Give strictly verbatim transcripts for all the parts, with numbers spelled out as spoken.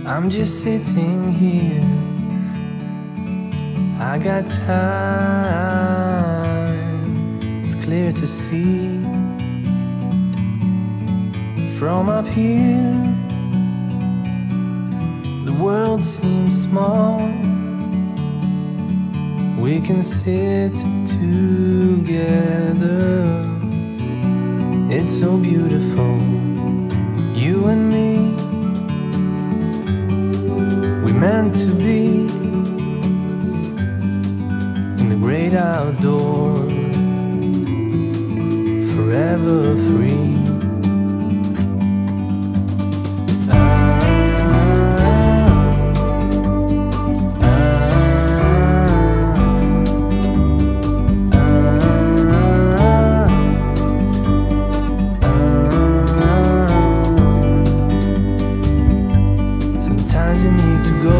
I'm just sitting here. I got time. It's clear to see. From up here, the world seems small. We can sit together. It's so beautiful, you and me. We meant to be in the great outdoors, forever free. Sometimes you need to go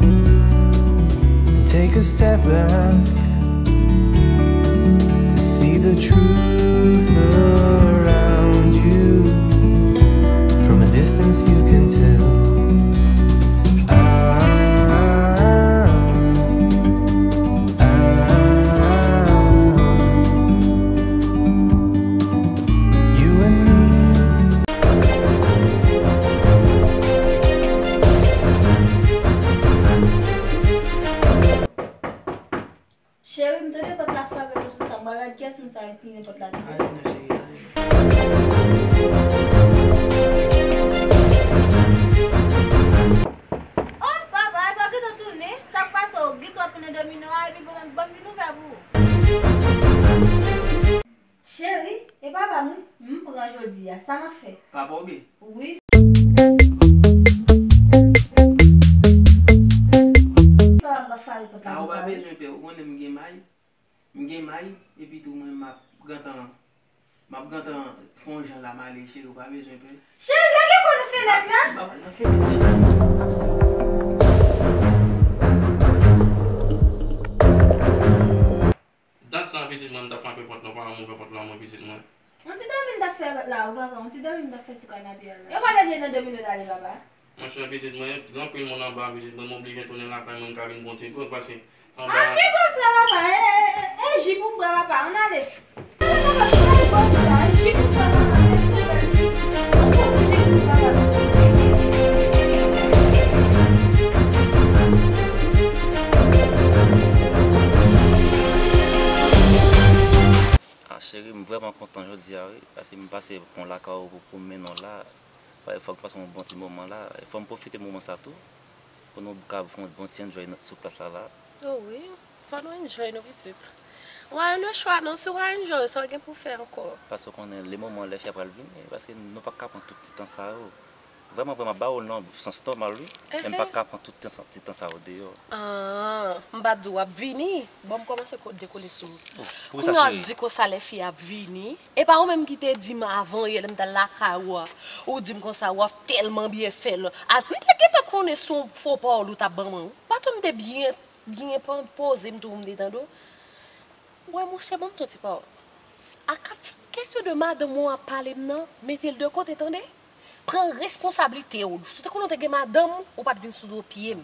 and take a step back to see the truth around you. From a distance, you can tell. Ah, ah, you and me. Cheri, m tande pòt la frape tou sou sa. M pral gad kiyès moun sa ret pimen pòt la devan. Ale non, cheri, ale. Oh, papa, epa w gentan tounen? Sa k pase w? Gentan w ap tounen domino a, epi ban m, ban m vin ouvè pou ou. Cheri, e papa m wi, m pran jodi a. Sa m ap fè? Papa w byen? Wi. Papa m k ap fare pòt la konsa wi. A, ou pa bezwen pè, ou konnen m gen may. M gen may, epi tou mwen m ap gentan, m ap gentan fè yon jan la m ale, cheri, ou pa bezwen pè. Cheri, lage kò nan fenèt la. M ap al nan fenèt, cheri. Dat sa, pitit mwen, m t ap frape pòt la, ou pa janm ouvè pòt la, mwen, pitit mwen. On ti dòmi m t ap fè la, wi, papa, on ti dòmi m t ap fè sou kanape a la. Yo pa lage nan domino tale, papa. Monchè, pitit mwen, gen anpil moun anba, pitit mwen, m oblije tounen lakay mwen, m ka vin pran ti gwòg, paske anba. Ah, ki gwòg sa, papa? E, e, e, e, ji pou bwè, papa, ann ale. Papa, ki gwòg sa? E ji pou bwè, papa, se pou bwè. On bon ti ji pou bwè, papa. Ah, cheri, m vrèman kontan jodi a, wi, paske m pase pon lakay ou pou, pou m mennen w la. Fò, fòk nou pase yon bon ti moman la. Fò m pwofite moman sa tou, pou nou ka fè yon bon ti enjoy nan, sou plas la, la. Oh wi, fò nou enjoy nou pitit. Ou pa gen lechwa non, si w pa enjoy, sa w gen pou fè ankò? Paske w konnen, le moman, lè fi a pral vini, paske nou pa ka pran tout ti tan sa yo. Vrèman, vrèman, ba w non, sans nòmal, wi. Men m pa ka pran tout tan sa, ti tan sa yo deyò. Ah, m pa t di w ap vini. Bon, m kòmanse ko-, dekole sou ou. Oh, poukisa, cheri? Kounye a w ap di konsa lè fi a ap vini. E pa ou menm ki te di m avan yè lè m t al lakay ou a. Ou di m konsa w ap tèlman byen fè l. A, m te gentan konnen se yon fo pawòl ou t ap ban mwen, wi. Paske m te byen, byen pan-, poze m tou, m te tande w. Wè, monchè, ban m ton ti pawòl. A ka-, kesyon de madanm ou ap pale m nan, mete l de kote, tande? Pran responsablite w. Si w te konnen w te gen madanm, ou pa t vin sou do pye m.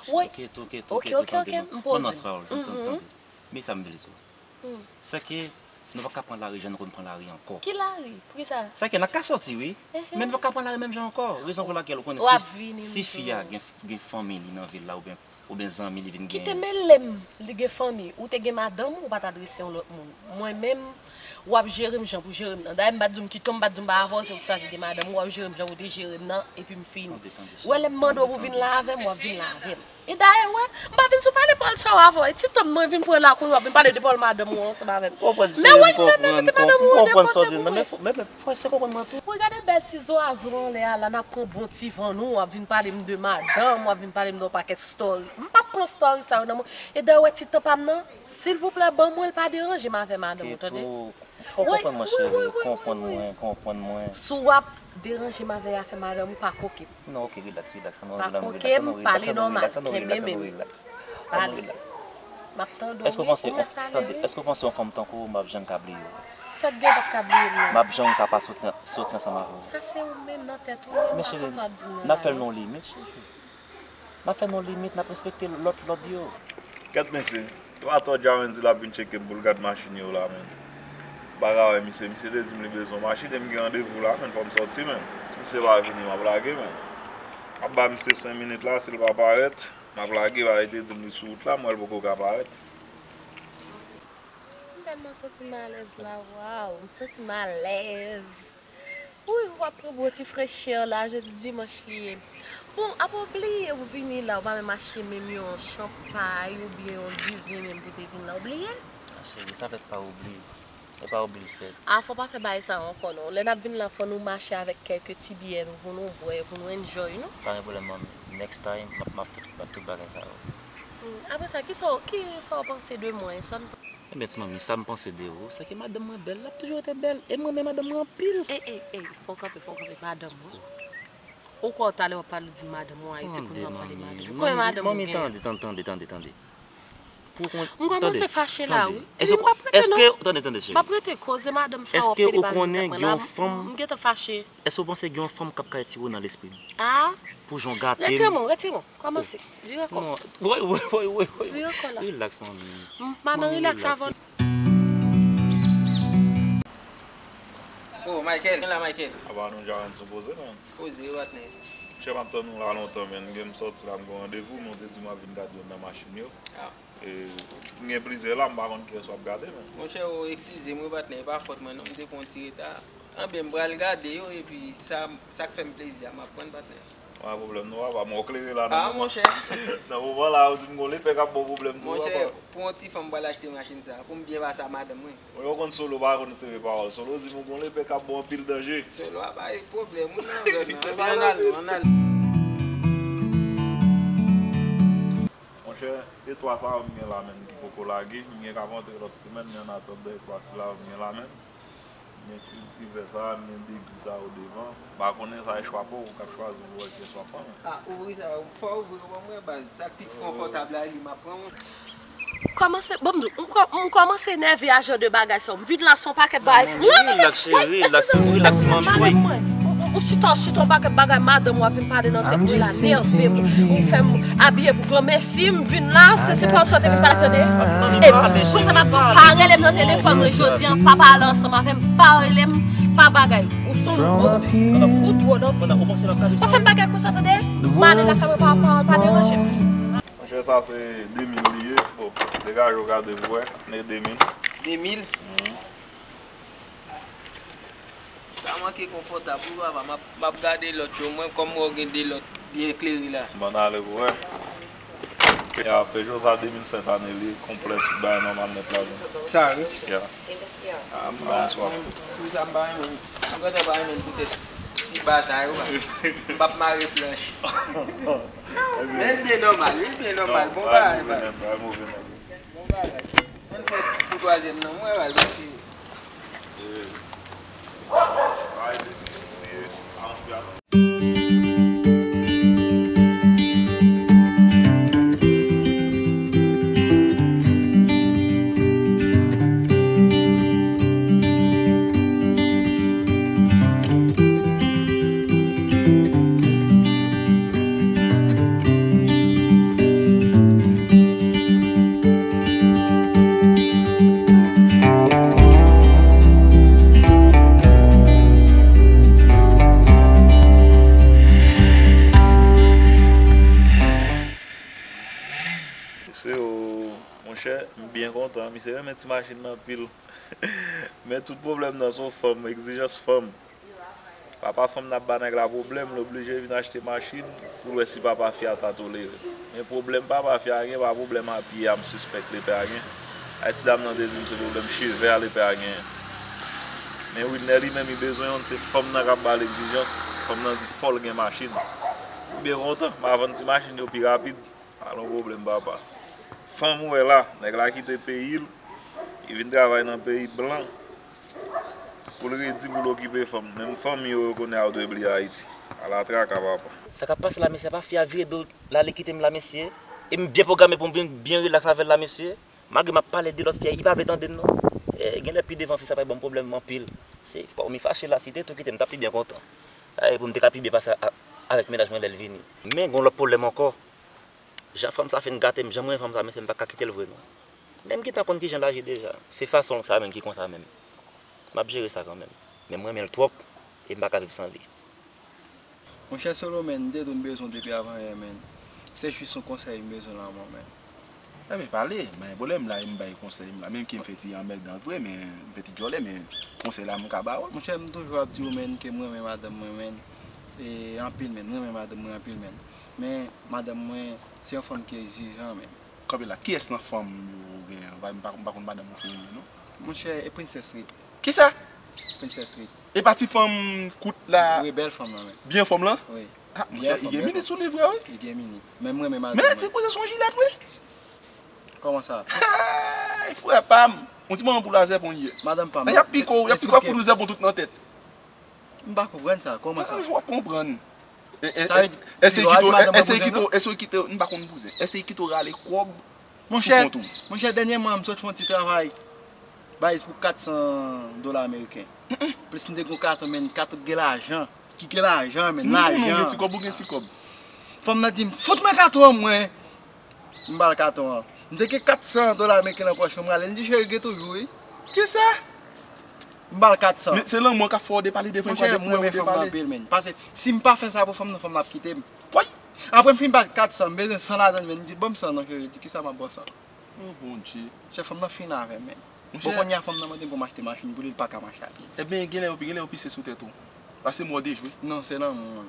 Wè. Ok, ok, ok, ok, ok, tande, ok, non. M poze. Nan sa w tande, tande. Men sa m vle di w. Hmm. Se ke nou pa ka pran lari jan nou konn pran lari ankò. Ki lari? Poukisa? Se ke n a ka sòti, wi. Ehe. Men nou pa ka pran lari menm jan ankò. Rezon pou lakèl ou konnen si, si fi a gen, gen fanmi li nan vil la oubyen oubyen zanmi li vin genyen. Kite mele m, li gen fanmi, ou te gen madanm, ou pa t adrese yon lòt moun. Mwen menm, w ap jere m jan pou jere m nan. Dayè, m pa t di w m kite w, m pa t di w m pa avè w, se ou ki chwazi gen madanm ou, w ap jere m jan ou te jere m nan, epi m fini. Tande, tande, cheri, tande, tande. Ou wè, lè m mande w pou vin la avè m, w ap vin la avè m. E dayè, w wè, m pa vin sou pale pawòl sa yo avè w. E ti tan mwen vin pran la kounye a, w ap vin pale de pawòl madanm ou ansanm avè m. Men w wè, m mete madanm ou de kote pou mwen. Fò w eseye konprann mwen tou. Ou gade bèl ti zwazo anlè a la, n ap pran bon ti van nou, w ap vin pale m de madanm, w ap vin pale m de yon pakèt story. M p ap pran story sa yo nan men w. E dayè, w wè ti tan pa m nan, silvouplè, ban mwen l, pa deranje m avè madanm ou, tande? Keto, fò w konprann mwen, cheri, konprann mwen, konprann mwen. Si w ap deranje m avè afè madanm ou, pa koke m. Non, ok, relax, relax. Pa koke m, pale nòmal, kenbe men m. Pale. M ap tande w, wi, ou mèt pale, wi. Èske w panse yon fanm tankou w, m ap janm ka bliye w? Sèt gen w p ap ka bliye m nan. M ap jan ka pa soti, soti ansanm avè w. Sa se ou menm nan tèt ou menm, m pa konn sa w ap di m nan la non. N ap fè l nan yon limit, cheri. N ap fè l nan yon limit, n ap respekte lòt lòd yo. Gad mesye, e pa tò Djawen di l ap vin tcheke m pou l gad machin yo la, menm. M pa ka wè misye, misye te di m li bezwen yon machin e m gen randevou la, menm, fò m sòti, menm. Si misye pa vini, m ap lage, menm. M ap ba misye senk minit la, si l pa parèt, m ap lage, paske li te di m li sou wout la, m wè l poko ka parèt. M tèlman santi m alèz la, waw, m santi m alèz. Wi, w ap pran bon ti frechè la, jodi dimanch li ye. Bon, apa w bliye ou vini la, ou pa menm achte menm yon chanpay oubyen yon diven menm pou te vin la, ou bliye? A cheri, sa fèt pa oubli. E pa oubli l fèt. A, fò w pa fè bagay sa ankò non. Lè n ap vin la, fò nou mache avèk kèlke ti biyè nou pou nou bwè, pou nou enjoy, non. Pa gen pwoblèm, manmi. Next time, m ap, m ap fè tout, tout bagay sa yo. Hmm, apre sa, kisa w, kisa w panse de mwen? Sa w Ebyen, ti manmi, sa m panse de ou, se ke madanm mwen bèl, l ap toujou rete bèl. E m renmen madanm mwen anpil. Ey, ey, ey, fò w kanpe, fò w kanpe, madanm ou. Ou kwè w talè w ap pale, w di madanm ou, Ayiti, kounye a w ap pale madanm ou. Konbyen madanm ou genyen? Tande, tande, tande, tande, tande. Pou kon-, m kòmanse fache la, wi. Tande, tande. Èske, tande, tande, cheri. M ap rete koze madanm sa w ap pede pale nan tèt mwen la. M gentan fache. Èske ou panse gen yon fanm k ap kare timoun nan lespri m? A? Pou jan w gate m. Retire men w, retire men w. Kòmanse. Vire kò. Non. Woy, woy, woy, woy, woy. Vire kò la. Relax, manmi. M pa nan relax avè w. Oh, Michael. Vin la, Michael. Apa nou ja rann sou poze, man. Poze, wi, patnè. Chè, m ap tann ou la lontan, men. Gen m sòti la, m gen randevou, men w te di m w ap vin gade youn nan machin yo. A. E, m gen plizyè la, m pa konn kiyès w ap gade, men. Monchè, ou eskize m wi, patnè, e pa fòt mwen non, m te pran yon ti reta. Anben, m pral gade yo, epi sa, sa k fè m plezi a, m ap pran, patnè. Pa gen pwoblèm non, papa, men w klere la nan moman. A, monchè. Nan moman la, ou di m gon lepè k ap ba w pwoblèm tou, papa. Monchè, pou yon ti fanm m pral achte machin sa, pou m byen pase a madanm mwen. Ou konn Solo pa konn sere pawòl. Solo di m ou gon lepè k ap ba w anpil danje. Solo a bay pwoblèm, wi, nan zòn nan. Ann al, ann al. Monchè, e twa sa yo m gen la menm ki poko lage. M gen k ap antre lòt semèn, men annatandan e twa sila yo m gen la menm. M gen siltivè sa, m gen degi sa yo devan. M pa konnen sa e chwa pa w, ou k ap chwazi pou wè kiyès w ap pran. A, ouvri sa, fò w ouvri yo ban mwen, baz. Sa k pi konfòtab la, li m ap pran, wi. Kòmanse, bon, m di w, m kò-, m kòmanse enève a jan de bagay sa yo. M vin la se yon pakèt bagay. Non, non, relax, cheri, relax, relax, manmi, wi. Ou chita, ou chita yon pakèt bagay, madanm w ap vin pale nan tèt mwen la, nève m. Ou fè m abiye pou granmesi, m vin la, se, se pa w sa w te vin pale, tande? E, konsa m ap di w, pa rele m nan telefòn mwen jodi a, pa pale ansanm avè m, pa rele m, pa bagay. Ou se yon, ou, ou dwòl anpil. Pa fè m bagay konsa, tande? M ale lakay mwen, pa, pa, pa deranje m. Monchè, sa se de mil li ye. Bon, degaje w gade pou wè. Men de mil. De mil? Mhm. Sa manke konfòtab wi, papa. M ap, m ap gade lòt yo. Mwen, kòm mwen gen de lòt byen klere la. Bon, ale pou wè. Ya, Peugeot sa de mil sèt ane li, konplè, tout bagay nòmal nèt ladan. Sa wi? Ya. A, m pa, mwen, pou sa m pa renmen. M gentan pa renmen poutèt ti ba sa yo, pa. M p ap mare planch. Men l byen nòmal, wi, l byen nòmal. Bon bagay, pa. Bon bagay. Ann fè pou twazyèm nan, mwen, pa, mèsi. Mesye, o, monchè, m byen kontan. Misye renmen ti machin nan anpil. Men tout pwoblèm nan se yon fanm, egzijans fanm. Papa fanm nan ap ba nèg la pwoblèm, l oblije vin achte machin pou l wè si papa fi a ta tolere l. Men pwoblèm papa fi a gen, pa pwoblèm a pye a, m sispèk lepè a gen. Ay, ti dam nan te di m se pwoblèm cheve a lepè a genyen. Men Widner li menm, li bezwen youn, se fanm nan k ap ba l egzijans, fanm nan di fò l gen machin. M byen kontan, m a vann ti machin yo pi rapid. Pa gen pwoblèm, papa. Fanm ou wè la, nèg la kite peyi l, li vin travay nan peyi blan, pou l redi pou l okipe fanm. Menm fanmi yo, yo konnen a yo dwe bliye Ayiti. Ala traka, papa. Sa k ap pase la, mesye? Apa fi a vire do l ale kite m la, mesye? E m byen pwograme pou m vin byen rilaks avè l la, mesye. Malgre m ap pale de lòt fi a, li pa vle tande m non. E, genlè pi devan fi sa pral ban m pwoblèm anpil. Se kòm li fache la, si te tou kite m, m t ap pi byen kontan. E, pou m te ka pi byen pase a, avèk mennaj mwen lè l vini. Men gen yon lòt pwoblèm ankò. Jan fanm sa fin gate m, jan m renmen fanm sa, mesye, m pa ka kite l vre non. Men m gentan konn kijan l aji deja. Se fason l sa menm ki konsa menm. M ap jere sa kanmenm. Men m renmen l twòp e m pa ka viv san li. Monchè Solo, menn, m te di w m bezwen w depi avan yè, menn. Se jis yon konsèy m bezwen la, mwen, menn. Ebyen, pale, m pa gen pwoblèm la, e m bay konsèy m la. Menm ke m fè ti anmèdan vre, men m fè ti djòlè, men konsèy la m ka ba w. Monchè, m toujou ap di w, menn, ke m renmen madanm mwen, menn. E anpil, menn. M renmen madanm mwen anpil, menn. Men madanm mwen, se yon fanm ki egzijan, menn. Kanpe la, kiyès nan fanm yo ou genyen? M pa, m pa, m pa konn madanm ou feminen, non. Monchè, e Princess Reed. Kisa? Princess Reed. E pa ti fanm kout la? Wi, bèl fanm nan, menn. Byen fòm lan? Wi. Ah, monchè, i gen mini sou li vre, wi. I gen mini. Men m renmen madanm mwen. Men ti kouzen se yon jilèt, wi. Kòman sa? Hey, frè pa m. Yon ti manman pou la zèpon li ye. Madanm pa m. Men y ap pike w, y ap pike w, ap fout ou zèpon tout nan tèt. M pa konprann sa. Kòman sa? Ah, w ap konprann. E, e, sa vle di, èske ki to, èske ki to, èske ki to, m pa konn bouzen. Èske ki to rale kòb sou kont ou? Monchè, monchè, dènyèman, m sot fè yon ti travay. Bay pou kat san dola ameriken. Plis m te gen yon katon, men katon gen lajan. Ki gen lajan, men lajan. Ou gen ti kòb, ou gen ti kòb. Fanm nan di m, "Fout mwen katon an mwen." M ba l katon an. M te gen kat san dola ameriken nan pòch mwen, m rale, l di, "Cheri, gen toujou, wi." Kisa? M ba l kat san. Men se lanmou an k ap fè w depale de fanm. Monchè, m renmen fanm nan anpil, men. Paske si m pa fè sa pou fanm nan, fanm nan ap kite m. Woy! Apre m fin ba l kat san, m bezwen san ladan l, men. M di, "Ban m san non, cheri." Li di, "Kisa m ap ba w san?" Oh, Bondye. Chè, fanm nan fin avè m, men. Bon, kounye a fanm nan mande m pou m achte machin pou li, li pa ka mache a pye. Ebyen, genlè yo, genlè yo pise sou tèt ou. Paske mwen dejwe. Non, se lanmou an.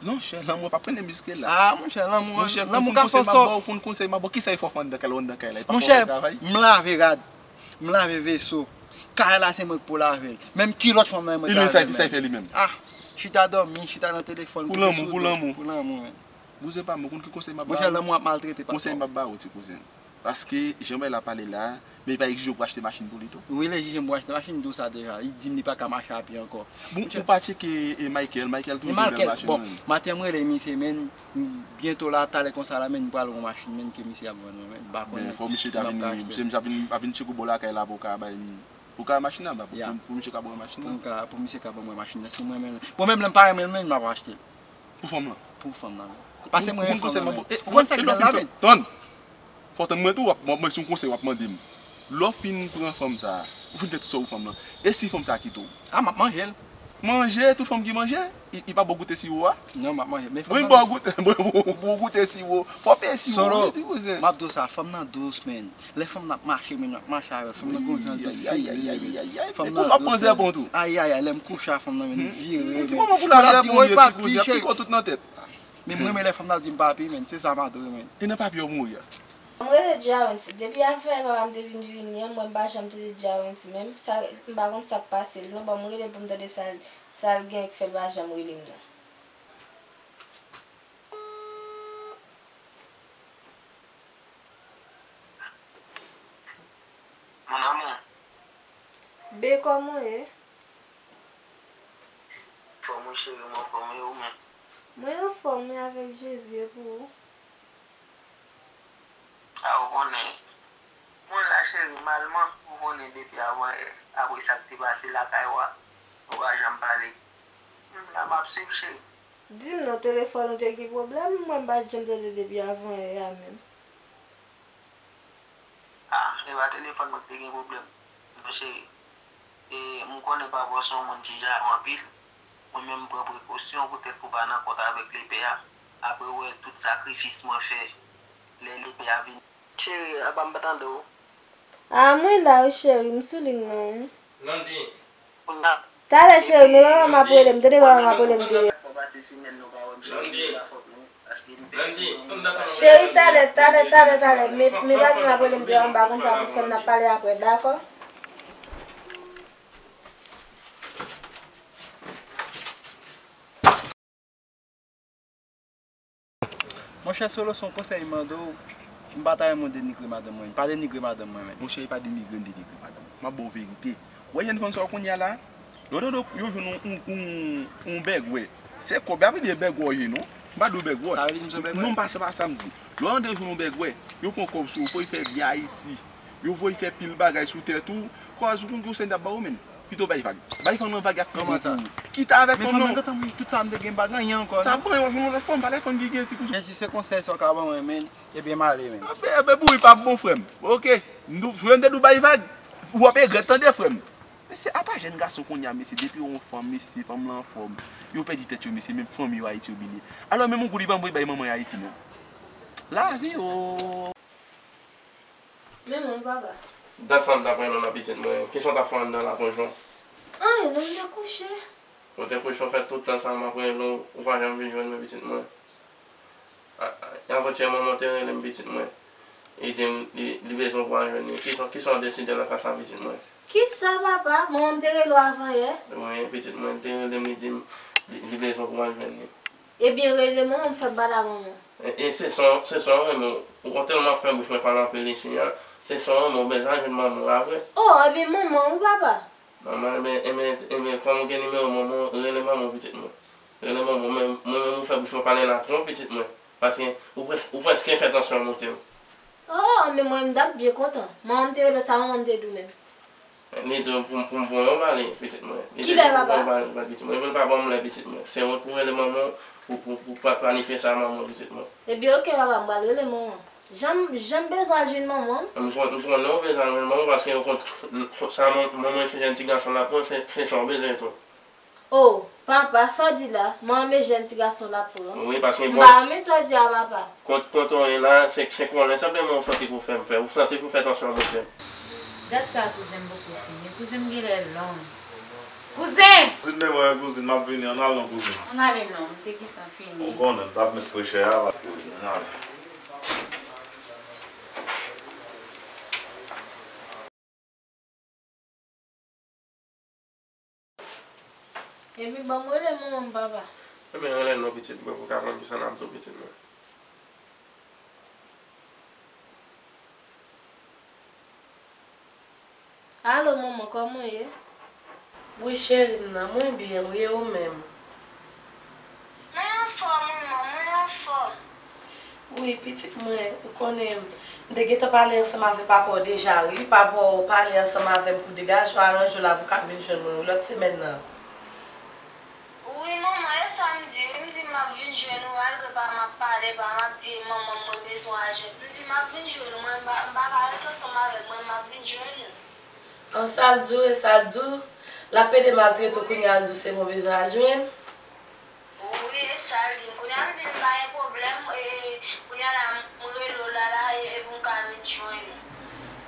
Non, chè, lanmou pa prene miske la. Ah, monchè, lanmou an, lanmou ka fè w sa. Ou konn konsèy m ap ba w, kisa e fè w fè anndan kay la, anndan kay la, e pa fè w travay? Monchè, m lave rad, m lave veso. Kay la, se mwen ki pou lave l. Menm kilòt fanm nan, e mwen ki lave l. Sa e fè li menm? Ah, chita dòmi, chita nan telefòn, pou lanmou, pou lanmou. Pou lanmou, men. Bouzen pa m, ou konn ki konsèy m ap ba w? Monchè, lanmou ap maltrete patwon. Konsèy m ap ba w, ti kouzen. Paske, jan bagay la pale la, men li pa egzije w pou achte machin pou li tou. Wi, li egzije m pou achte machin, m di w sa deja. Li di m li pa ka mache a pye ankò. Bon, ou pa tcheke, e, Michael, Michael toujou gen bèl machin, bon, men. Maten m rele misye, men, byento la, talè konsa la, men, m pral wè yon machin, men, ke misye ap vann mwen, men, m pa konnen si m ap ka achte. Men, fò misye ta vin, misye, misye ap vin, ap vin tcheke w bò lakay la pou w ka bay m, pou w ka wè machin nan, pou, pou, pou misye ka ban w machin nan. Pou m ka, pou misye ka ban mwen machin nan, si m renmen l. Bon, menm lè m pa renmen l, men, m ap achte l. Pou fanm lan? Pou fanm lan, men. Pase mwen yon fanm lan, men. Ou konn sa k bèl la, men. Tann! Fò w tann mwen tou, w ap, w ap, si yon konsèy w ap mande m. Lè w fin pran fanm sa a, ou fin fè tout sa pou fanm lan. E si fanm sa a kite w? Ah, m ap manje l. Manje, tout fanm ki manje, i, i pa ba w goute siwo a? Non, m ap manje. Men fanm lan dous. Wi, ba w goute, ba w goute siwo. Fò w peye siwo, wi, ti kouzen. Solo, m ap di w sa, fanm nan dous, men. Lè fanm nan ap mache, men, m ap mache avè l. Fanm nan gon jan de figi. Fanm nan dous, men. Ayayay, lè m kouche a fanm nan, men, vire, men. Yon ti manman pou la zèpon li ye, ti kouzen, ap pike w tout nan tèt. Men mwen, men lè fanm nan di m papi, men, se sa m adore, men. E nan papi w mouri a? M rele Djawenty. Depi avanyè papa m te vin vini an, mwen m pa janm tande Djawenty menm. Sa, m pa konn sa k pase l non. Ban m rele pou m tande sa, sa l gen k fè l pa janm rele m nan. Mon amour. Be, kòman w ye? Anfòm wi cheri, m anfòm wi, ou menm? Mwen anfòm wi, avèk Jezi, e pou ou? A, ou konnen. Mwen la cheri, malman, ou konnen depi avan, apre sa k te pase lakay ou a, nou pa janm pale. M la, m ap swiv cheri. Di m non, telefòn ou te gen pwoblèm, mwen m pa t janm tande depi avan yè a menm. Ah, e pa telefòn mwen ki te gen pwoblèm. Non cheri. E, m konnen papa w se yon moun ki jalou anpil. Mwen menm m pran prekosyon poutèt pou w pa nan kont avèk lepè a. Apre w wè tout sakrifis mwen fè lè lepè a vini. Cheri, apa m pa tande w? Ah, mwen la wi cheri, m sou liy nan wi. Landy. Talè cheri, men manman m ap rele m, tande manman m ap rele m deyò. Cheri, talè, talè, talè, talè, men, men papi m ap rele m deyò, m pa konn sa pou m fè, n ap pale aprè, dakò? Monchè Solo, se yon konsèy m mande w, m pa ta renmen w denigre madanm mwen, pa denigre madanm mwen, men. Monchè, e pa denigre m denigre madanm ou. M ap ba w verite. Ou wè jèn fanm sa yo kounye a la, lè w tande yo jwenn yon, yon, yon, yon bègwè, se kòb, y ap rele bègwè w ye, non? M pa di w bègwè. Sa vle di m se yon bègwè? Non, m pa, se pa sa m di. Lè w tande yo jwenn yon bègwè, yo pran kòb sou ou, voye fè vi Ayiti. Yo voye fè pil bagay sou tèt ou, Kòz ou konn ki konsèy m t ap ba w, menn? Pito bay vag. Bay fanm nan vag ak pito pou ou. Kite avèk fanm nan. Men fanm nan gentan mouri, tout sa m te gen, m pa gen anyen ankò non. Sa bon, w ap jwenn yon lòt fanm, pa lè fanm ki gen ti kouzen. Men si se konsèy sa w ka ban mwen, menn, ebyen m ale, menn. Enben, enben, bouyri pa bon, frè m. Oke. M di w, jwenn te di w bay vag. W ap regrèt, tande, frè m. Mesye, apa jèn gason kounye a, mesye, depi yon fanm, mesye, fanm lan anfòm, yo pèdi tèt yo, mesye, menm fanmi yo Ayiti yo bliye. Alò, menm yon goud li pa voye bay manman Ayiti, non. Lavi, o. Men mwen, papa. Dat sa m t ap rele w nan, pitit mwen. Kisa w t ap fè anndan la, konjon? Anyen, non, m te kouche. Ou te kouche, w fè tout tan sa m ap rele w, ou pa janm vin jwenn mwen, pitit mwen. A, a, avantyè, manman w te rele m, pitit mwen. Li di m li, li bezwen w pou al jwenn li. Kisa, kisa w deside nan ka sa, pitit mwen? Kisa, papa? Manman m te rele w avanyè? Wi, pitit mwen, li te rele m, li di m li, li bezwen w pou al jwenn li. Ebyen, rele manman m, fè m pale a manman m. E, e se sa, se sa w renmen, ou konn tèlman fè bouch mwen pale anpil isi a, se sa w renmen, ou bezwen al jwenn manman w la vre. O, ebyen, manman w wi, papa. Manman, enben, enben, enben, kòm ou gen nimewo manman w, rele manman w, pitit mwen. Rele manman w, men mwen menm ou fè bouch mwen pale la twòp, pitit mwen. Paske ou près-, ou prèske fè tansyon monte w. O, men mwen, m t ap byen kontan. Manman m te rele w, sa manman m te di w menm? Li di w pou, pou m voye w ba li, pitit mwen. Kilè, papa? Li di w pou m voye w ba li, pitit mwen. Li di w pa ban m lè, pitit mwen. Se ou pou rele manman w, pou, pou, pou pa planifye sa manman w, pitit mwen. Ebyen, oke, papa, m pral rele manman m. Jan m, jan m bezwen al jwenn manman m? M kon-, m konnen w bezwen al jwenn manman w paske w konn sa man-, manman w se jèn ti gason l ap pran, se, se sa w bezwen tou. O, papa, sa w di la? Manman m e jèn ti gason l ap pran? Wi, paske m pa renmen sa w di a, papa. Kot, kot ou ye la, se, se kòlè senpleman ou santi pou fè m fè. Ou santi pou fè tansyon monte m. Dat sa kouzen m poko fini. Kouzen m genlè long. Kouzen! Kouzen, men mwen, kouzen, m ap vini. Ann al non, kouzen. Ann ale non, m te gentan fini. Ou konnen, m t ap met frechè a, kouzen, ann ale. Epi ban m rele manman m, papa. Ebyen, rele l non, pitit mwen, pou w ka konn kisa n ap di w, pitit mwen. Alo, manman, kòman w ye? Wi, cheri m nan, mwen byen, wi, e ou menm? Mwen anfòm, wi, manman, mwen anfòm. Wi, pitit mwen, ou konnen, m te gentan pale ansanm avè papa w deja, wi. Papa w pale ansanm avè m pou degaje w, aranje w la pou w ka vin jwenn mwen, wi, lòt semèn nan. Wi, manman, e sa m di, wi, m di m ap vin jwenn ou, malgre pa m ap pale, pa m ap di manman m mwen bezwen al jwenn. M di m ap vin jwenn ou, mwen, m pa, m pa ka rete ansanm avè l, mwen, m ap vin jwenn ou. An, sa l di w, e sa l di w? L ap pede maltrete w kounye a, l di w se mwen bezwen al jwenn? Wi, e sa l di m. Kounye a m di l m pa gen pwoblèm, e, kounye a la m rele w la la, e, e pou m ka vin jwenn ou.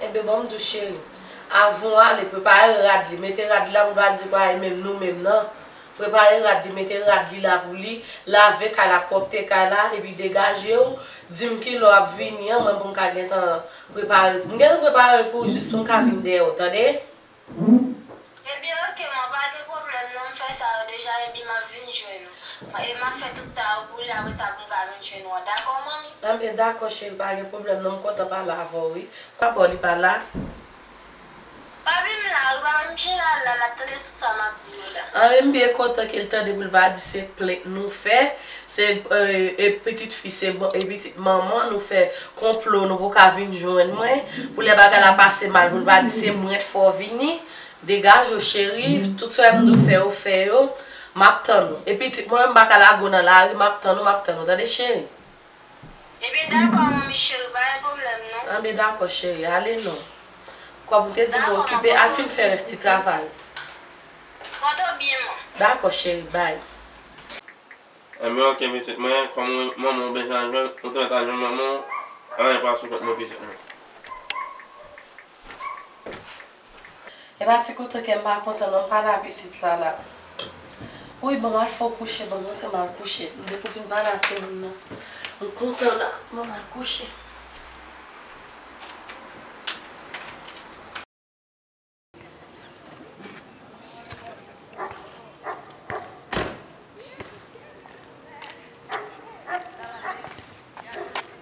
Enben, ban m di w, cheri. Avan w ale, prepare rad li. Mete rad li la pou l pa di kwa e menm nou menm nan. Prepare rad li, mete rad li la pou li. Lave kay la, pwòpte kay la, epi degaje w. Di m kilè w ap vini an, mwen pou m ka gentan prepare. M gentan prepare pou w jis pou m ka vin dèyè w, tande? Ebyen, oke, man, pa gen pwoblèm non, m fè sa yo deja, epi m ap vin jwenn ou. E m ap fè tout sa yo pou li, apre sa pou m ka vin jwenn ou an. Dakò, manmi? Anben, dakò, cheri, pa gen pwoblèm non, m kontan pale avè w, wi. Papa w li pa la? Papi m la, wi, papi m chita la, l ap tande tout sa m ap di yo la. Anben, m byen kontan ke l tande pou l pa di se plent nou fè, se, e, e pitit fi, se, e pitit manman nou fè konplo, nou pou ka vin jwenn mwen. Pou lè bagay la pase mal, pou l pa di se mwen t fè w vini. Degaje w, cheri, tout sa m di w fè, ou fè yo. M ap tann ou. E pitit mwen, m pa ka lage w nan lari, m ap tann ou, m ap tann ou. Tande, cheri? Ebyen, dakò, manmi cheri, pa gen pwoblèm, non. Anben, dakò, cheri, ale non. Kòm ou te di m okipe, al fin fè rès ti travay. Pòte w byen, man. Dakò, cheri, bay. Enben, oke, pitit mwen, kòm ou, manman w bezwen al jwenn, ou te mèt al jwenn manman w, anyen pa sou kont mwen, pitit mwen. E pa ti kontan kè m pa kontan non, m pale a pitit la la. Wi, ban m al fè w kouche, ban m antre m al kouche. M depi w fin pale a timoun nan, m kontan la, ban m al kouche.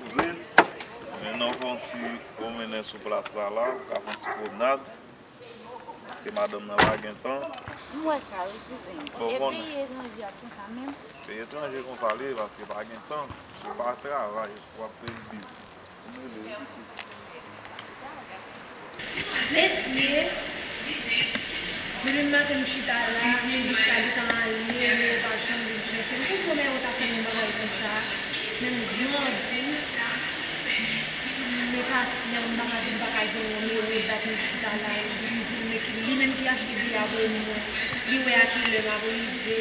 Kouzin, mwen nan fè yon ti pwomennen sou plas la la, pou ka fè yon ti pwomnad. Paske madanm nan pa gen tan. M wè sa wi, kouzen. Bon, e bon. Peyi etranje ap konsa menm? Peyi etranje konsa l ye, paske pa gen tan. Ou pa travay, w ap fè viv. Mesye, Depi maten m chita la, bis la gentan ale, men yo pa janm vin chèche m. Pou premye yo ta fè m yon bagay konsa, men m grandi, men pasyan, m pa ka di m pa ka jwenn yon ewo dat m chita la. Li di m, men ki, li menm ki achte biyè a voye m, li wè a kilè m ap rive,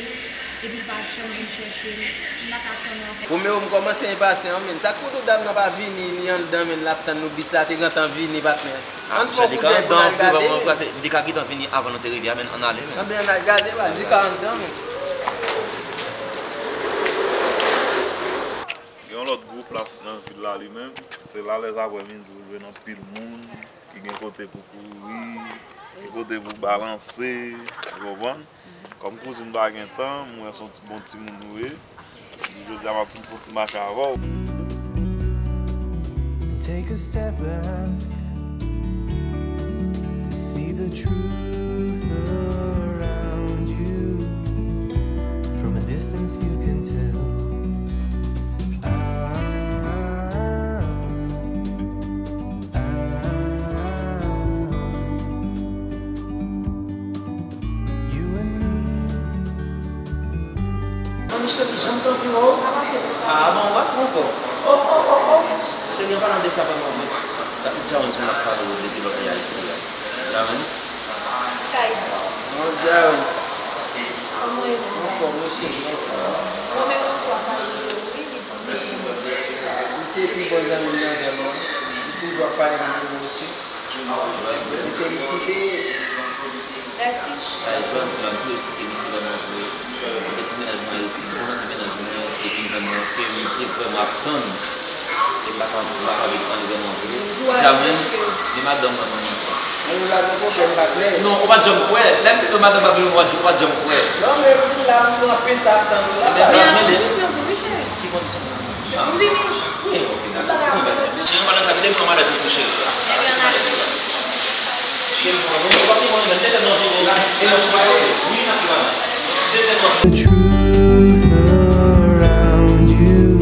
epi l pa janm vin chèche m. M pa ka tann ankò. Romeo, m kòmanse enpasyan, men sa k pou di w dam nan pa vini, li anndan, men l ap tann nou, bis la te gentan vini, patnè. Ann fè yon kout dèy pou n al gade. Li ka gentan vini avan nou te rive a, men ann ale, men. Anben, ann al gade, baz, li ka anndan, men. Gen yon lòt gwo plas nan vil la, li menm. Se la, lèzaprèmidi, ou jwenn anpil moun, ki gen kote pou kouri, gen kote pou balanse, ou konprann? Kòm kouzin pa gen tan, m wè se yon ti bon timoun ou ye. M di jodi a m ap vin fè yon ti mache avè w. Take a step back to see the truth around you. From a distance you can tell. Ah, ah, ah. You and me. An, Michel, jan m t anvi wè w. Ah, bon, w pa sou ankò. Oh, oh, oh, oh. Cheri, an palan de sa, vrèman, mwen, sa se Jarens mwen ap pale w depi lòt li Ayiti a. Jarens? Sky. Oh, Jarens. Kòman w ye, mwen? Anfòm, wi, cheri, anfòm. Mwen menm, mwen ap pale w, wi, li di m. Li se pi bon zanmi m nan zòn nan. Li toujou ap pale m de mwen osi. Mwen felisite. Mèsi. Ay, Joan, Joan, tou osi felisite mwen vre. Se te ti mennaj mwen Ayiti, bon ti mennaj mwen, epi vrèman, ke m te vrèman ap tann. E m pa ka, m pa ka vin san li vrèman vre. Jarens, men madanm mwen ban mwen fòs. Mwen la gen pwoblèm, pa klè. Non, ou pa t janm kwè. Lè m te di w madanm pa vin, ou pa t, ou pa t janm kwè. Non, men m vin la, m pran anpil tan ap tann ou la. Ebyen, Joan, men de. Ki kondisyon? M vini. Wi, ok, dakò. Wi, men, si nou pa nan sa, kite m pran malèt ou tou, cheri. Ebyen, n ale. Kite m pran, nou pa pi mwen, men, tèt nan vire la, e nou pa kote. Wi, n ap pran. Tèt nan. The truth around you.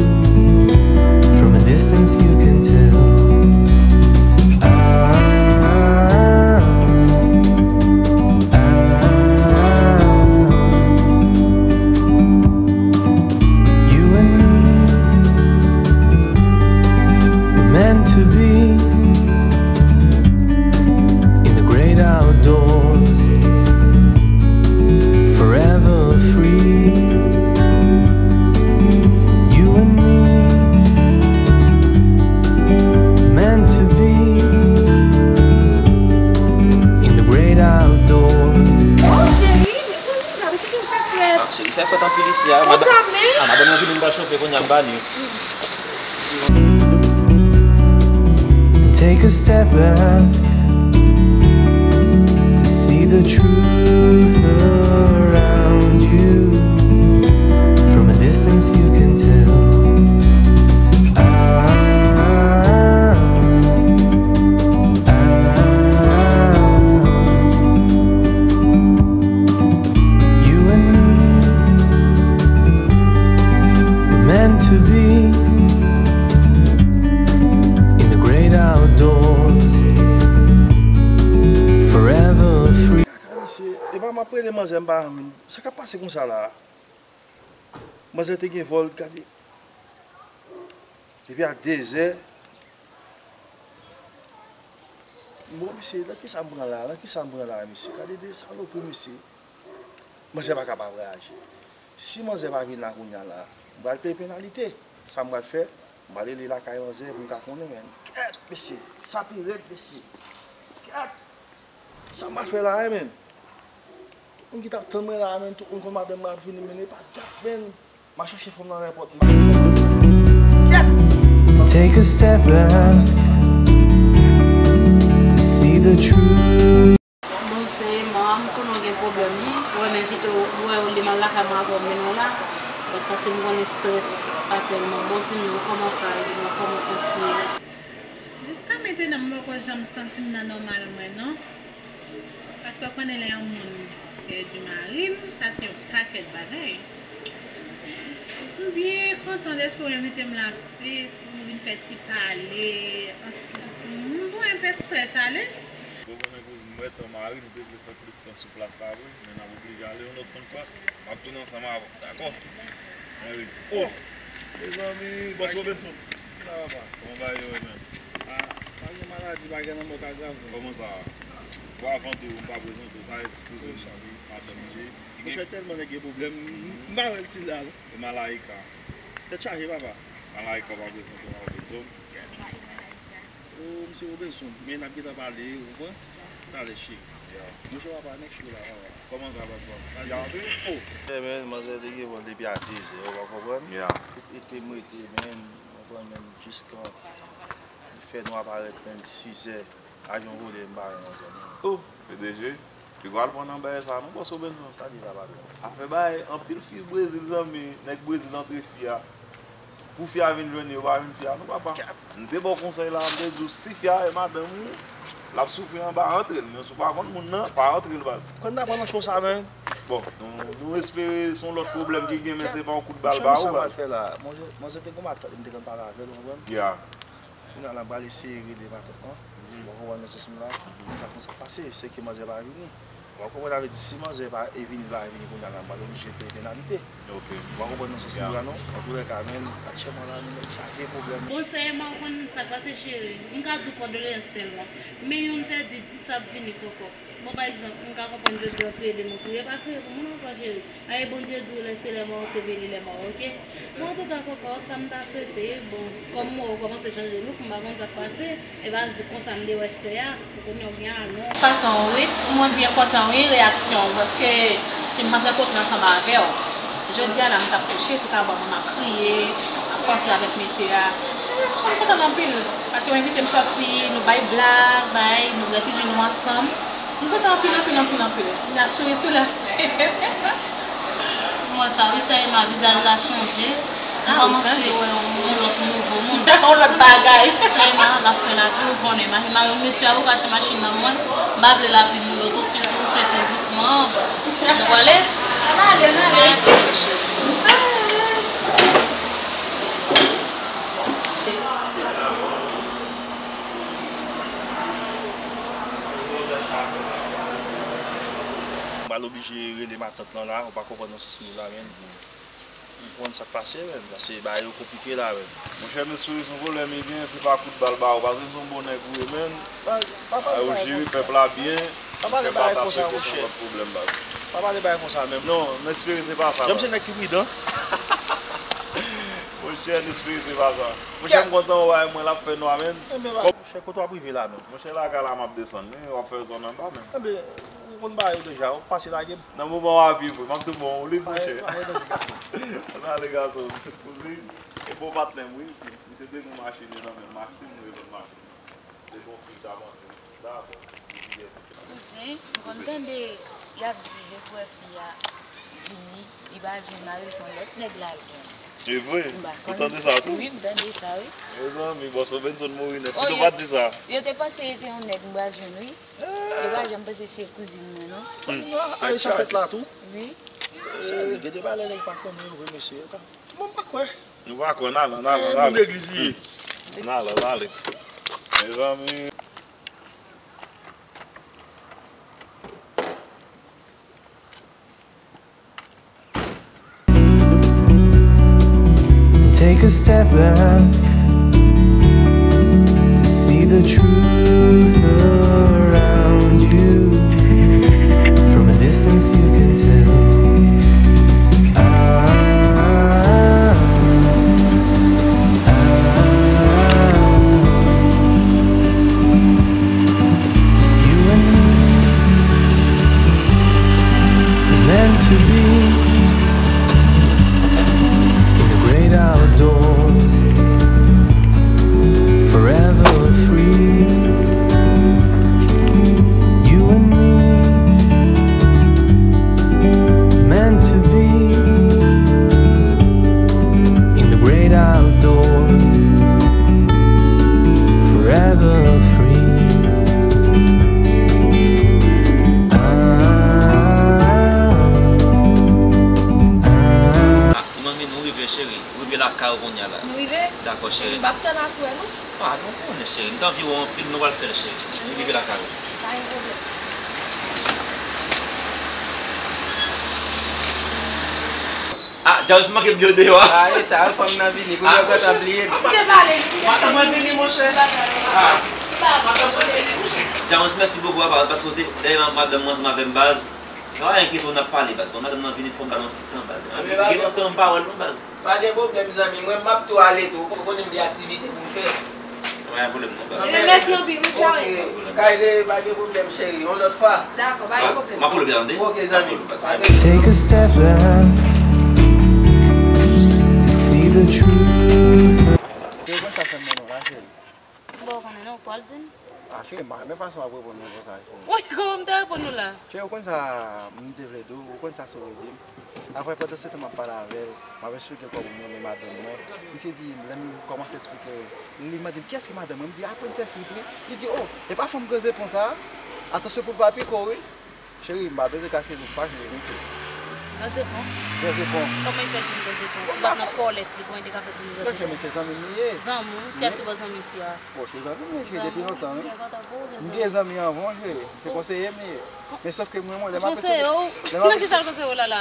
From a distance you can tell. Ah, ah, ah. You and me were meant to be in the great outdoors, forever free. You and me meant to be in the great outdoors. Oh, cheri, men kounye a, men ki jan fè frèt? Ah, cheri, fè frèt anpil isi a. Konsa menm? Ah, madanm nan vini, m pral chofe kounye a, m pa ni. Take a step back to see the truth around you. From a distance you can tell. Ah, ah, ah. You and me were meant to be in the great outdoors, forever free. Kaka, mesye, epa m ap rele manzè, m pa jwenn. Sa k ap pase konsa la? Manzè te gen vòl, gade. Depi a dezè. Bon, mesye, nan kisa m pran la? Nan kisa m pran la, mesye? Gade de salopri, mesye. Manzè pa ka pa vwayaje. Si manzè pa vin la kounye a la, m pral peye penalite. Sa m pral fè? M pral rele lakay manzè pou m ka konnen, men. Kèt, mesye. Sa pi rèd, mesye. Kèt. Sa m pral fè la, men. Tout moun ki t ap tann mwen la, men, tout moun konn madanm mwen ap vini, men, e pa dat, men. M a chache fanm nan nenpòt, m a chache fanm nan. Yep! Take a step back to see the truth. Bon, serye, manman, m konnen w gen pwoblèm, wi. Ou wè, m envite w, ou wè, olye m al lakay mwen avè w, m mennen w la. Donk, paske m konnen strès pa tèlman bon, di m non, kòman sa ye, kòman w santi w? Jiska mentnan, m poko janm santi m nan nòmal mwen, non. Paske w konnen lè yon moun pèdi mari l, sa se yon pakèt bagay. M byen kontan dèske w envite m la, pou nou vin fè ti pale. M voye enpe strès ale. Wè, tan mari, nou te vle fè plis tan sou plas la vre, men n ap oblije ale yon lòt konn fwa. M ap tounen ansanm avè w, dakò? Mwen redi. Oh! Mezanmi, bòs Robinson. Kòman bagay yo ye, menm? Ah, pa gen maladi, pa gen lanmò k agrave. Kòman sa? Bon, avan tou, m pa prezante w, sa eskize m, madanm li ye. Monchè, tèlman nèg gen pwoblèm, m pa wè l sila, non. E Malaika. Tèt chaje, papa. Malaika, pa prezante w, pa prezante w. Oh, misye Robinson, men n ap gentan pale, ou konprann? Talè, cheri. Yeah. Monchè, w ap pa nèg cheri la, papa. Kòman sa, baz, baz? Ya, wi. Oh. Yeah, man, manzè te gen vòl depi a de zè, ou pa konprann? Yeah. E, e te m rete, man, ou konprann, man, jiskan li fè nwa parèt, man, sis zè. Ajan vole m pa renmen zòn nan. Oh, P D G, li pral pran nan bagay sa non, bòs Robinson. Sa li la, patwon? Afè bagay, anpil fi Brezil, zanmi, nèg Brezil antre fi a. Pou fi a vin jwenn yo, yo pa jwenn fi a non, papa. M te ba w konsèy la, m te di w, si fi a e madanm ou, l ap soufri anba, antre l. Men si w pa konn moun nan, pa antre l, baz. Konn n ap pran nan cho sa, men. Bon, nou, nou espere se yon lòt pwoblèm ki gen, men se pa yon kout bal ba ou, baz. Sa m pral fè la? Manzè, manzè te gon matant, m te konn pale avè l, ou konprann? Yeah. Kounye a la, m pral eseye rele matant lan. Mhm. Ou konprann nan sans mwen la? M pa konn sa k pase, se ke manzè pa vini. Ou konprann, sa vle di, si manzè pa e vini, pa vini kounye a la, m pral oblije peye penalite. Ok. Ou konprann nan sans mwen la, non? Antoulèka, men, aktyèlman la, nou nèg chaje pwoblèm. Bon, sèyèman, ou konn sa k pase, cheri? M ka di w kondoleyans sèlman. Men youn pèdi, dis ap vini, kòkò. Bon, pa egzanp, m ka konprann jodi a w kriye, demen w kriye, pa kriye pou moun ankò, cheri. Ay, Bondye di w, lè se lè mò, se vini lè mò, oke? Bon, antouka, kòkò, sa m ta swete, bon, kòm m wè w kòmanse chanje look, m pa konn sa k pase, e pa di konsa m te wè sè a, ou konnen w gen alon. Fason w ret, mwen byen kontan, wi, reyaksyon w, paske si m pa t rankontre ansanm avè w, jodi a la, m t ap kouche sou kaba mwen, m ap kriye, m ap panse avèk mesye a. Reyaksyon w kontan anpil, paske w envite m sòti, nou bay blag, bay, nou bwè ti ji nou ansanm. M kontan anpil, anpil, anpil, anpil. N a souri sou lèv. M wè sa, wi, Saïma, vizaj la chanje. M kòmanse wè yon, yon lòt nouvo moun. Yon lòt bagay. Saïma, l ap fè lapli, ou konnen. Mari, mari, mesye a, ou kache machin nan mwen. M pa vle lapli mouye w tou, sitou se sezisman. Nou prale? Ann ale, ann ale. Ann ale. M pral oblije rele matant lan la, ou pa konprann nan sans mwen la, menm. Ou konn sa k pase, menm. Paske bagay yo konplike la, menm. Monchè, m espere se yon pwoblèm li gen, se pa kout bal ba ou, paske se yon bon nèg ou ye, menm. Ay, ou jere pèp la byen. Pa pale bagay konsa, monchè. Pa pale bagay konsa menm. Non, m espere se pa sa. Janm se nèg ki pridan. Monchè, m espere se pa sa. Monchè, m kontan wè mwen l ap fè nwa, menm. Monchè, kote w ap rive la menm? Monchè, lakay la m ap desann, wi, w ap fè zòn anba menm. Enben, ou konn bagay yo deja, ou pase lage m. Nan moman w ap viv, wi, m ap tou bon, ou lib, monchè. Ann ale, gason. Kouzin, e bon patnè m, wi. Misye te gen machin, e nan menm machin, m revè machin. Se bon fi, m t ap antre. Dakò. Kouzen, m konn tande y ap di depi w wè fi a vini, li pa jwenn mari l, se yon lòt nèg l al jwenn. E vre? Ou tande sa tou? Wi, m tande sa, wi. Mezanmi, bòs Robinson mouri nèt. Pito pa t di sa. Yo te panse li te yon nèg m pral jwenn, wi. Yo pa janm panse se kouzin mwen, non. Ay, sa fèt la tou? Wi. Gen de bagay nèg pa konnen yo vre, mesye. Mwen pa kwè. Nou pa kwè, n ale, n ale, n ale. Moun legliz li ye. N ale, n ale. Mezanmi. Take a step back to see the truth around you. From a distance you can tell. I, I, you and me were meant to be in the great outdoors, forever free. You and me, meant to be in the great outdoors, forever free. Ah, ah. Ah, ti manmi, nou rive, cheri. Nou rive lakay ou kounye a la. Nou rive? Dakò, cheri. M p ap tann aswè, non? Ah, nou konnen, cheri. M t anvi wè w anpil, nou pral fè l, cheri. Nou rive lakay ou. Pa gen pwoblèm. Ah, James manke m yo deyò a. Ah, e sa, fanm nan vini. Kounye a, ah, kontan bliye m. Te pale, li te pale. Madanm mwen vini, monchè. Ah, madanm mwen vini, monchè. James, mèsi bokou, papa, paske w te dèyè madanm mwen ansanm avè m, baz. Pa enkyete w, n ap pale, baz. Bon, madanm nan vini, fò m ba l yon ti tan, baz. Gen lontan m pa wè l, non, baz. Pa gen pwoblèm, zanmi. Mwen, m ap tou ale tou. Ou konnen m gen aktivite pou m fè. Pa gen pwoblèm, non, baz. Ebyen, mèsi anpil, wi, Charles. Ok, Skyler, pa gen pwoblèm, cheri. Yon lòt fwa. Dakò, pa gen pwoblèm. M ap pale byen, tande? Ok, zanmi. Take a step back to see the truth. Yo, konn sa fè m nan la, cheri. Bon, ou konnen non, ou pral di m. Ah, cheri, m pa renmen fason w ap reponn mwen konsa, cheri. Wi, kòman m te reponn ou la? Cheri, ou konn sa m te vle di w, ou konn sa Solo di m. Apre, pandan se tan m ap pale avè l, m ap eksplike kòman m renmen madanm mwen. Misye di, lè m kòmanse eksplike l, li mande m, "Kiyès ki madanm mwen?" M di, "A, Princess Street, wi." Li di, "Oh, e pa fanm gran zepon sa a? Atansyon pou l pa pike w, wi." Cheri, m pa bezwen kache nou fache, mesye. Gran zepon? Gran zepon. Kòman li fè di m gran zepon? Si pa t nan kòlèt li, kòman li te ka fè di m gran zepon? Mesye, se zanmi m li ye. Zanmi w? Ki ati bò zanmi w si a? Bon, se zanmi m li ye, cheri, depi lontan, wi. M gen zanmi anvan w, cheri. Se konseye m li ye. Men sòf ke mwen, mwen, lè m ap konseye w? Nan ki sa l konseye w la la?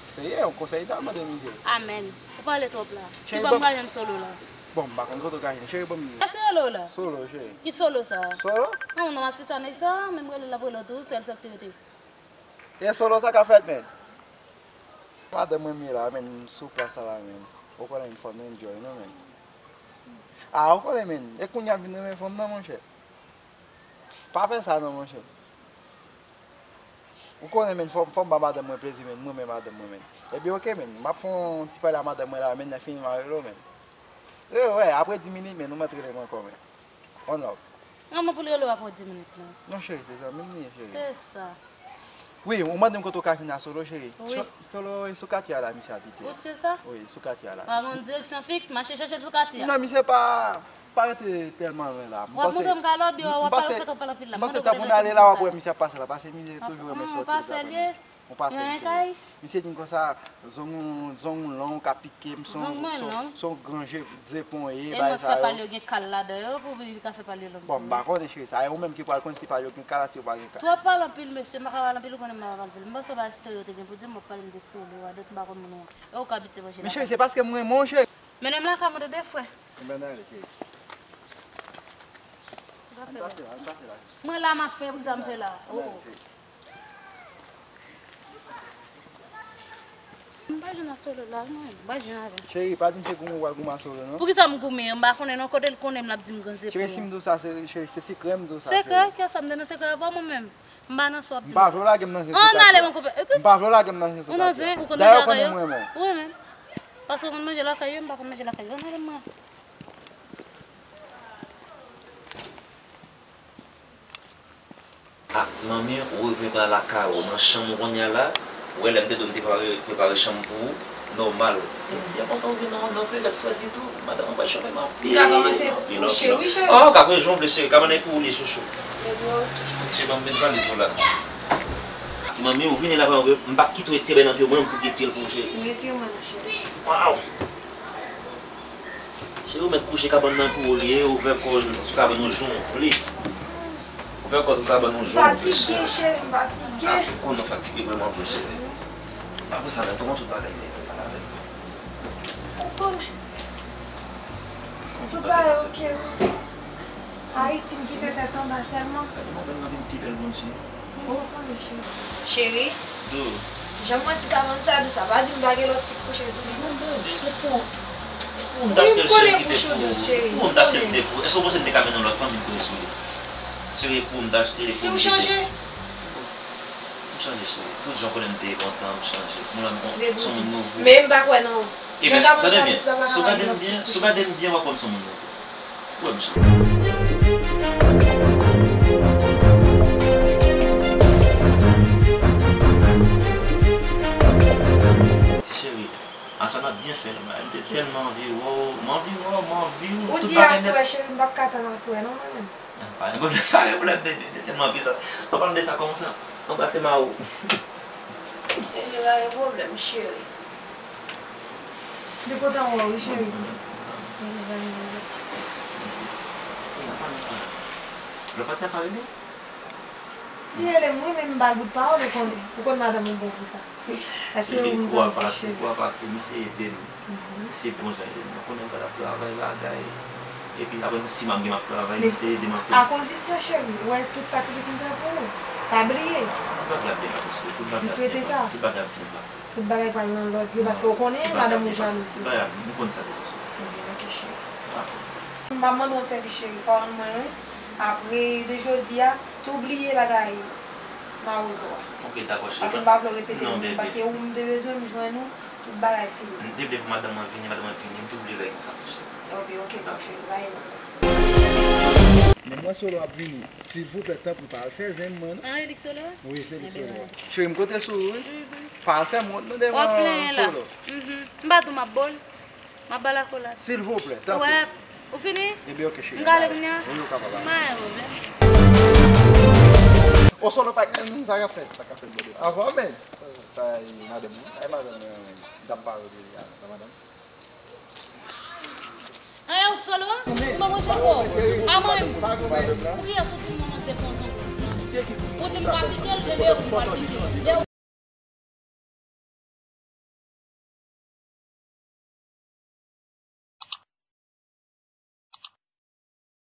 Konseye, yon konsèy ta mande misye. Amèn. Ou pale twòp la. Ki bò m ka jwenn Solo la? Bon, m pa konn kote w ka jwenn. Cheri, ban m li. Solo la. Solo, cheri. Ki Solo sa? Solo? Ah, non, se sa, nèg sa, menm rele l ap rele w tou, sèl sa k te rete. E Solo, sa ka fèt, men? Madanm mwen, m ye la, men, sou plas la, men. Ou konnen, fò n enjoy, non, men. Ah, ou konnen, men. E kounye a m vin renmen fanm nan, monchè. Pa fè sa, non, monchè. Ou konnen, men, fò, fò m ba madanm mwen plezi, men, m renmen madanm mwen, men. Ebyen, oke, men, m ap fè yon ti pale a madanm mwen la, men, lè fini, m a rele w, men. Wi, wi, apre dis minit, men, ou mèt rele m ankò, men. One love. An, mwen pou l rele w apre dis minit, non. Non, cheri, se zanmi m li ye, cheri. Se sa. Wi, ou mande m kote w ka jwenn a Solo, cheri. Wi. Solo, e sou katye a la, misye abite. Ou si sa? Wi, sou katye a la. Pa gen direksyon fiks, mache chèche l sou katye a. Non, misye pa. Pa rete tèlman lwen la. W ap montre m kay la, oubyen w ap pale, w fè twòp pale anpil la. M panse tan pou n ale la, w ap wè misye ap pase la, paske misye toujou renmen sòti. Yon pasèl ye? Yon pasèl, misye di m konsa, zong ou, zong ou long, ou ka pike m, se yon, se yon gran je, zepon ye, bagay sa yo. E lòt fè pale yo gen kal ladan yo, pou li ka fè pale yo long. Bon, m pa konnen, cheri, sa e ou menm ki pral konn si pale yo gen kal, si yo pa gen kal. Twòp pale anpil, mesye, m pa ka pale anpil, ou konnen m pa pale anpil. M panse w pa serye w te gen pou di m, w ap pale m de Solo a, donk m pa konn moun ou an. E ou k abitye manje lakay. Men cheri, se paske m renmen w, cheri. Mennen m lakay mwen, tande, frè. Ann ale, cheri. Ann pase la, ann pase la. Mwen la, m ap fè, pou sa m fè la. Ann ale, cheri. M pa jwenn a Solo la, non. M pa jwenn avè l. Cheri, pa di m se goumen w al goumen a Solo, non. Poukisa m goumen an? M pa konnen, non, kote l konnen m, l ap di m gran zepon. Cheri, si m di w sa, se, cheri, se sekrè m di w sa, cheri. Sekrè? Kiyès sa m te nan sekrè avè w, mwen menm? M pa nan sa w ap di m. M pa vle w lage m nan zen sou katye a. Ann ale, mon koupè. M pa vle w lage m nan zen sou katye a. Ou nan zen, ou konn manje lakay yo? Dayè, ou konnen mwen menm. Wi, men. Paske ou konn manje lakay yo, m pa konn manje lakay yo. Ann ale, mwen. Ah, ti manmi, ou rive pran lakay ou, nan chanm ou kounye a la. Ou wè, lè m te di w m te prepare, prepare chanm pou ou, nòmal. Mwen byen kontan ou vin nan, nan perèd fredi tou. Madanm mwen pral chofe m anpil, anpil, anpil. M ka kòmanse kouche, wi, cheri. Oh, ka kouche jan w vle, cheri. Ka mennen pou ou li, chouchou. Cheri, ban m met valiz ou la. Ti manmi, ou vini la, pa m p ap kite w retire bèy nan pye w, mwen m pou retire l pou ou, cheri. M retire mwen, non, cheri. Waw! Cheri, ou mèt kouche, kabann nan pou ou li ye, ouvè kò w sou kabann ou jan w vle. Ouvè kò w sou kabann ou jan w vle. Fatige, cheri, m fatige. Ah, ou konnen w fatige vrèman vre, cheri. Apre sa menm, kòman tout bagay ye? Pale avè m. Ou konnen. Tout bagay oke, wi. Ayiti, m kite tèt anba sèlman. Gade madanm nan vin pi bèl, Bondye. Cheri, jan m wè ti kabann sa dous la, pa di m pa gen lòt fi k kouche sou li, non. Mwen, Bondye, se pou ou. Wi, m konnen bouch ou dous, cheri. Pou ou m t achte l kite pou ou. Èske w panse m te ka mennen yon lòt fanm vin kouche sou li? Cheri, pou ou m t achte l, pou ou m kite. Si w chanje? M chanje, cheri. Tout jan w konnen m te kontan, m chanje. Mwen, m se yon moun nouvo. Men m pa kwè nan ou. Ebyen, tande byen. Si w gade m byen, si w gade m byen, w ap wè m se yon moun nouvo. Wè, mesye. Ti cheri, aswè n ap byen fè l. M te tèlman anvi wè w, m anvi wè w, m anvi w. Ou di aswè, cheri, m p ap ka tann aswè non, mwen menm. Ah, pa gen pwoblèm, pa gen pwoblèm, baby, m te tèlman anvi sa. An palan de sa, kòman sa? Anbrase mari w. Ebyen, pa gen pwoblèm, cheri. M te kontan wè w, wi, cheri. Lòt patnè pa rele? Li rele m wi, men m ba l bout pawòl, ou konnen. Ou konn madanm ou bon pou sa. Èske ou m tann fi cheri? Kou a pase, kou a pase, misye ede m. Misye bon jan ede m. Ou konnen m pa t ap travay bagay. Epi apre yon sis mwa m gen m ap travay, misye ede m anpil. A kondisyon cheri, ou wè tout sakrifis m fè pou ou. Pa bliye. Tout bagay ap byen pase cheri, tout bagay ap byen pase. M swete sa. Tout bagay ap byen pase. Tout bagay pral nan lòd yo, paske ou konnen madanm ou jalou. Tout bagay ap byen pase. Tout bagay ap byen, m konn sa deja cheri. Ebyen, oke cheri. Dakò. M ap mande yon sèvis cheri, fò w rann mwen l wi. Apre de jodi a, tou bliye bagay mawozo a. Ok, dakò, cheri. Paske m pa vle w repete l, paske ou m te bezwen m jwenn ou, tout bagay fini. M te vle pou madanm mwen vini, madanm mwen vini, m tou bliye bagay konsa tou, cheri. Ok, ok, bon, cheri, pa gen pwoblèm. Men mwen Solo ap vini. Silvouplè, tanpri, pa al fè zen mwen, non. Ah, e li k Solo a? Wi, se li k Solo a. Cheri, m konte sou ou, wi. Pa al fè m wont, non, devan Solo. W ap plenyen la. M pa di w m ap bo l. M ap ba l akolad. Silvouplè, tanpri. Ou wè, ou fini? Ebyen, ok, cheri. M ka ale kounye a? Wi, ou kapab ale. M pa gen pwoblèm. O Solo pa gen sa k ap fèt, sa k ap fèt, bòdè. Avan, men. Sa e madanm ou? Sa e madanm mwen, men. M t ap pale de li a, sa madanm. An, e ou k Solo? Ou ban mwen fè fò. A mwen menm. Ou ye soti m nan manzè kontan. Ou di m ka kite l, ebyen ou pa kite l.